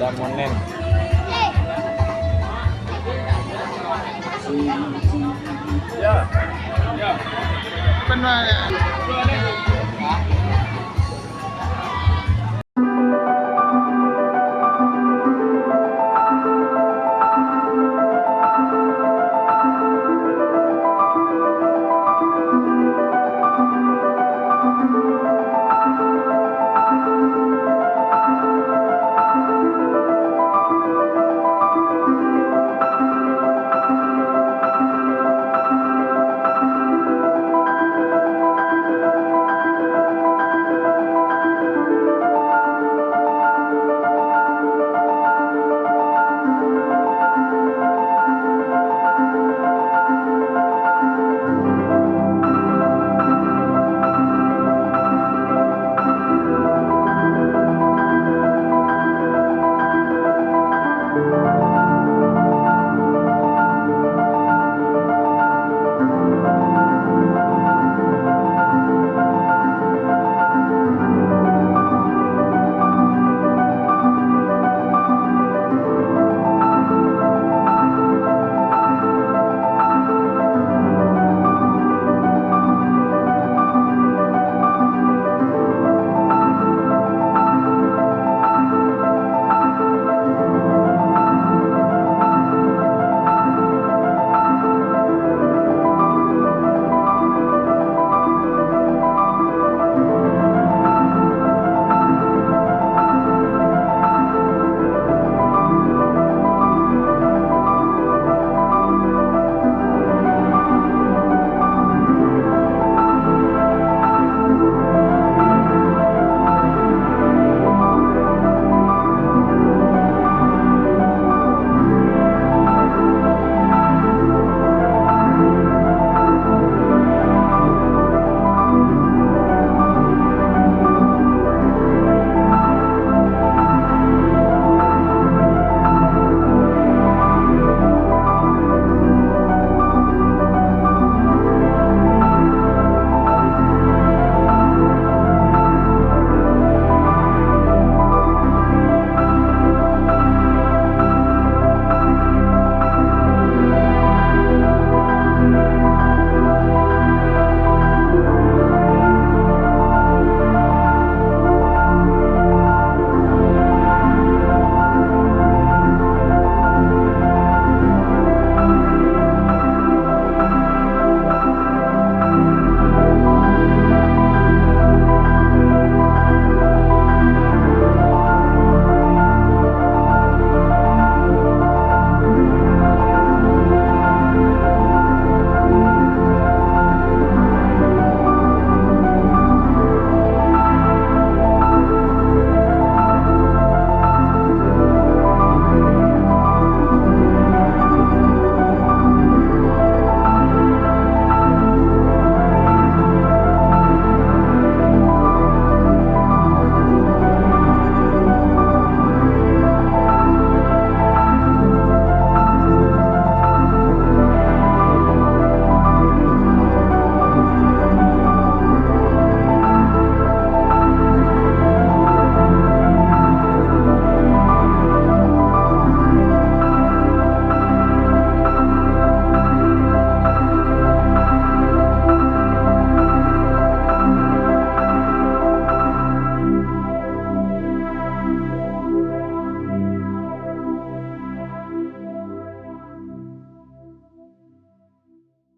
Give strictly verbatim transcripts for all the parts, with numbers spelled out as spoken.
Lamonen.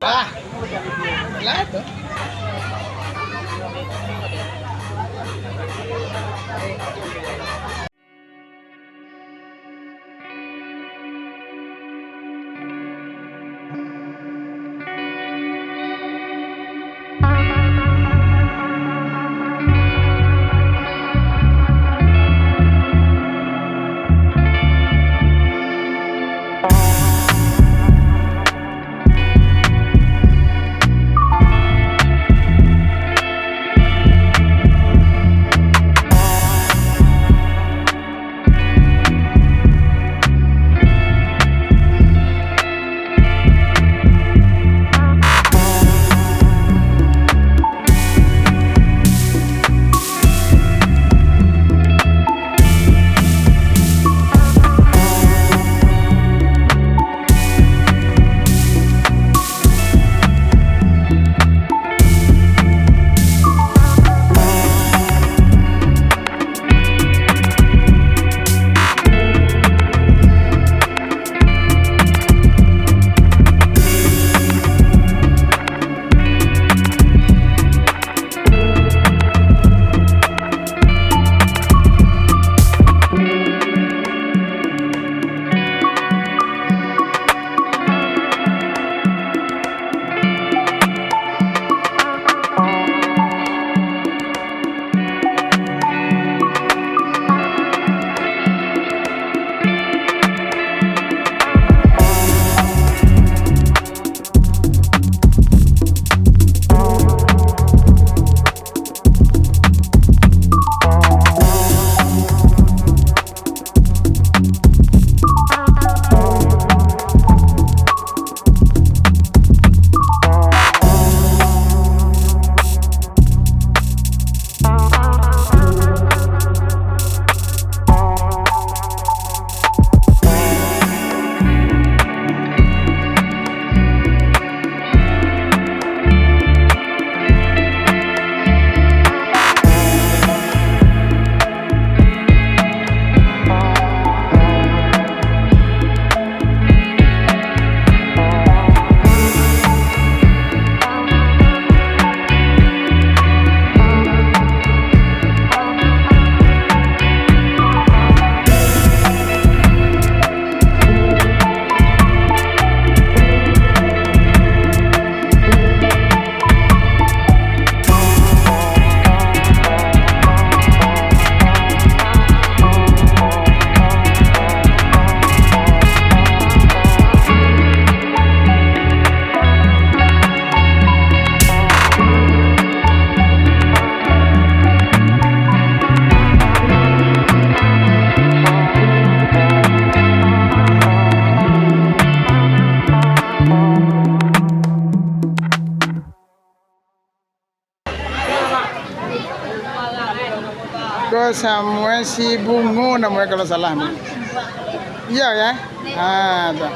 Ah, lah tu. Samuel si Bungo namonyo kalau salah. Iyo, yo? Ha, tu.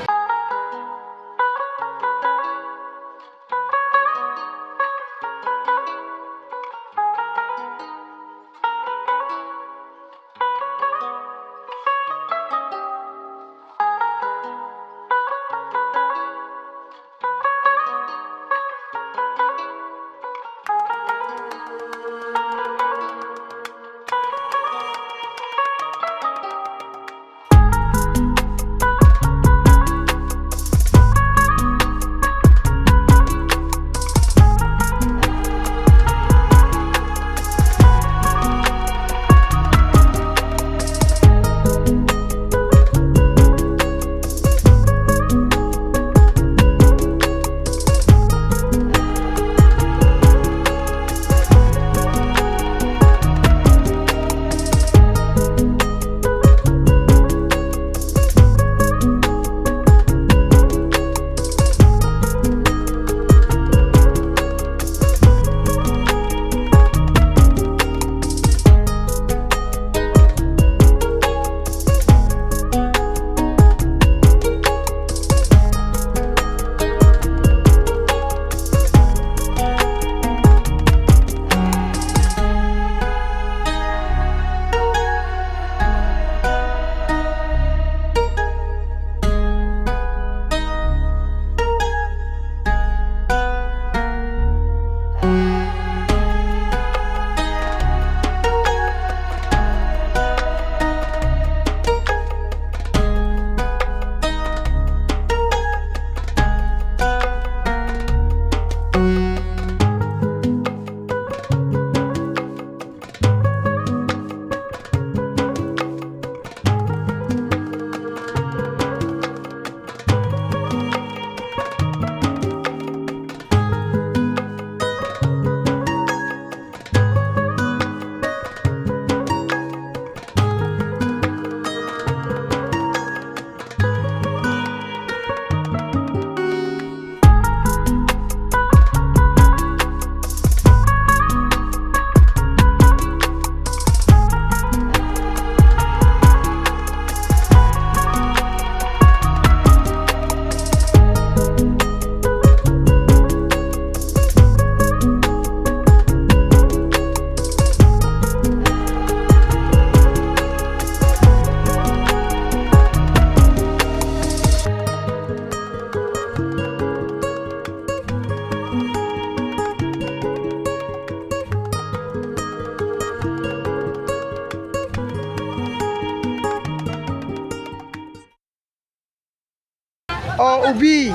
Oh, ubi.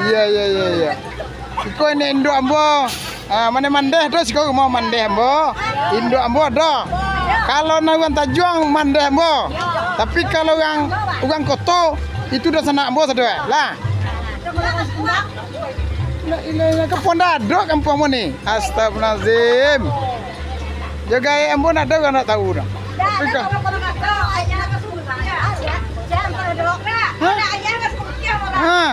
Iya, iya, iya, iya. Iko ini induak ambo. Ah, mano mandeh tu, siko rumah mandeh ambo. Induak ambo ado. Kalau nan urang Tajuang mandeh ambo. Tapi kalau urang, urang koto, itu dunsanak ambo sado, eh. Lah. La ilaha illallah, kapuan dadok kampuang ambo ni. Astagfirullahalazim. Jo gaek ambo ndak ado urang ndak tahu doh. Tapi ka- Ha? Ha.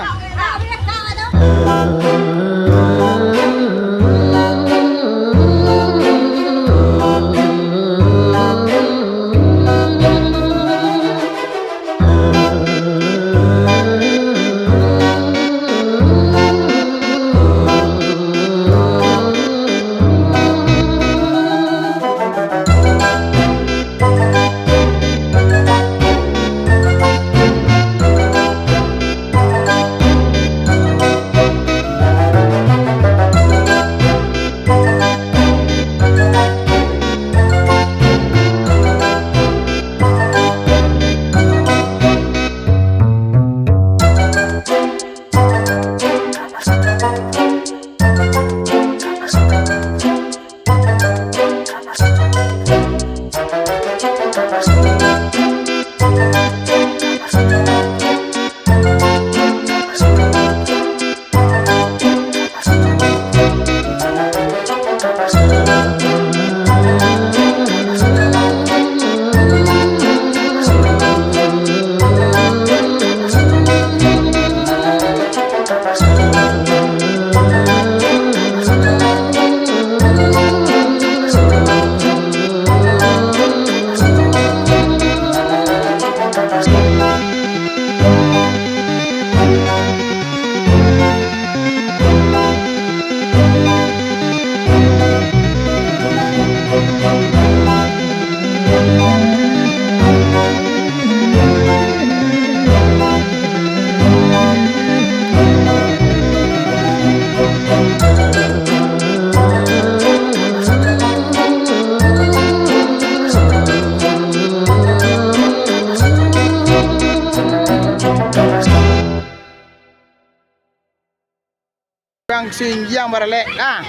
Singgiang baralek. Ah.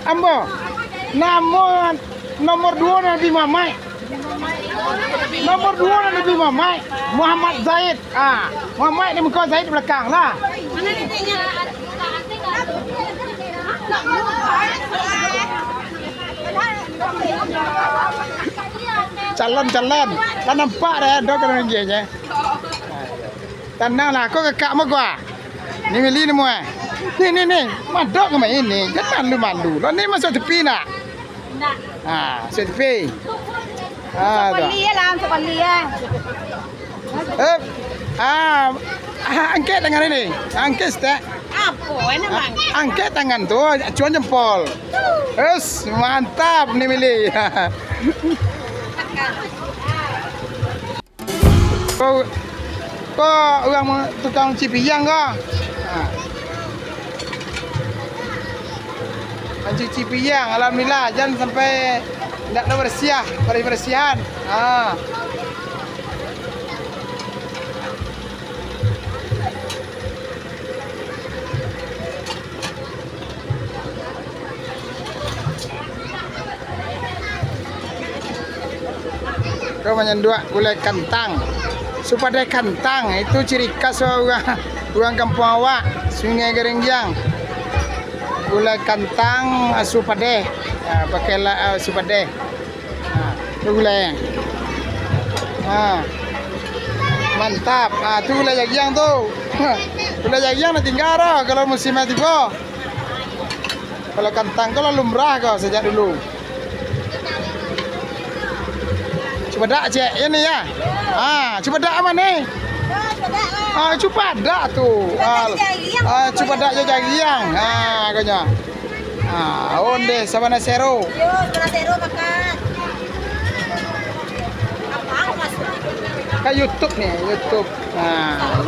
Ambo. Namo nomor duo nan labiah mamaik. Nomor duo nan labiah mamaik. Muhammad Zaid. Ah, mamaik di muko, Zaid di balakang lah. Calon-calon. Lah nampak dah, ado ka nanggihnyo. Tananglah, ko kakak mo ko ah. Ni Mili ni mo eh. Ni, ni, ni. Madok ka main ni. Jan malu-malu. Lo ni masuak T V nak? Nak. Ha, masuak T V. Ha, tu. Bali ya lah, untuk Bali ya. Eh, ah, ah, angkek tangan ini. Angkek stek. Apo, enak bang? Angkek tangan tu, acuan jempol. Yes, mantap ni Mili. Ko, ko urang tukang cuci piang ko. Ha. Tukang cuci piang, alhamdulillah, jan sampai ndak ado barasiah, barasiah-barasiahan. Ha. Ko manyanduak gulai kantang. Supadeh kantang, itu ciri khas urang, urang kampuang awak, Sungai Garenggiang. Gulai kantang, ah, supadeh. Ah, pakai la-, ah, supadeh. Ha, tu gulai. Ha. Mantap. Ha, tu gulai jagiang tu. Gulai jagiang lah tingga dah kalau musim tibo. Kalau kantang ko lah lumrah ko sajak dulu. Cubadak, Cek. Iyo ni, yo. Ha, cubadak aman ni. Ha, cubadak tu. Ha, cubadak jo jagiang. Ha, konyo. Ah, ondeh, sabana sero. Yo, sabana sero makan. Abang masuk. Ka YouTube ni, YouTube. Ah,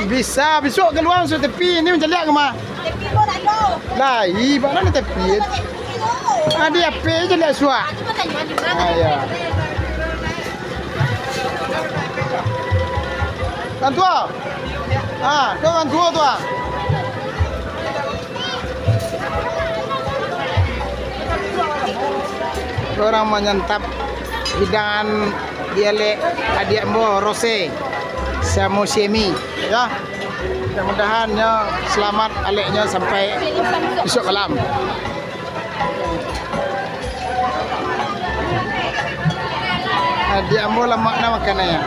bisa, besok keluar masuk tepi ni mancaliak ke mah? Tepi ko tak ada. Lai, bak mana tepi? Tepi tu. Ah, di H P je lah suak. Ah, tu makan jual di mana? Ah, ya. Kan tu ah. Ah, tu kan tu ah. Urang manyantap hidangan dialek adiak ambo, Rose, samo si Emi, yo. Mudah-mudahan nyo salamat aleknyo sampai bisuak malam. Adiak ambo lamak na makan ayam.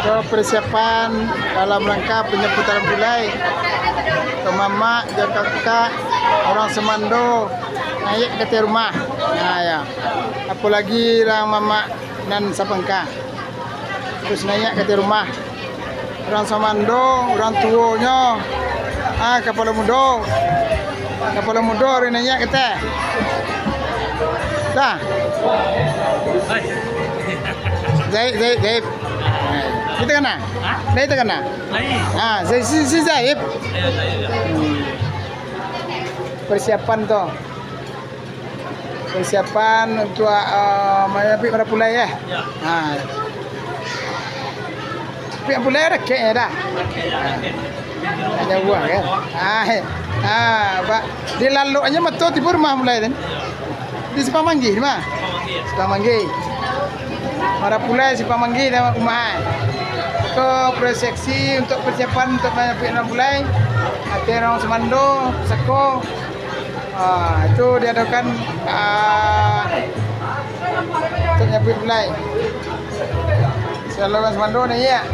Ko persiapan dalam rangka panyambutan pulai. Ko mamak jo kakak, urang sumando naiak ka ateh rumah. Nah, yo. Apolai urang mamak nan sapangka. Terus naiak ka ateh rumah. Urang sumando, urang tuonyo, ah, kapalo mudo. Kapalo mudo urang naiak ka ateh. Dah. Zaib, Zaib, Zaib. Kita kana? Hah? Dah kita kana? Lain. Ah, si, si, si Zaib. Ayo, Zaib, ya. Persiapan tu. Persiapan untuak, eh, manyambuik marapulai, eh? Ya. Ha. Tapi marapulai dakek dah. Dakek, ya, dakek. Jauah, kan? Ah, eh. Ah, ba-, di lalok aja mato tibo rumah mulai, kan? Ya. Di Simpang Manggih, di ma? Simpang Manggih, ya. Simpang Manggih. Marapulai Simpang Manggih, nama rumah, eh. Ko prosesi untuak persiapan untuak manyambuik marapulai. Ateh urang sumando, sako. Ah, itu diadakan, ah, untuk nyambuik mulai. Saluran sumando ni, ya.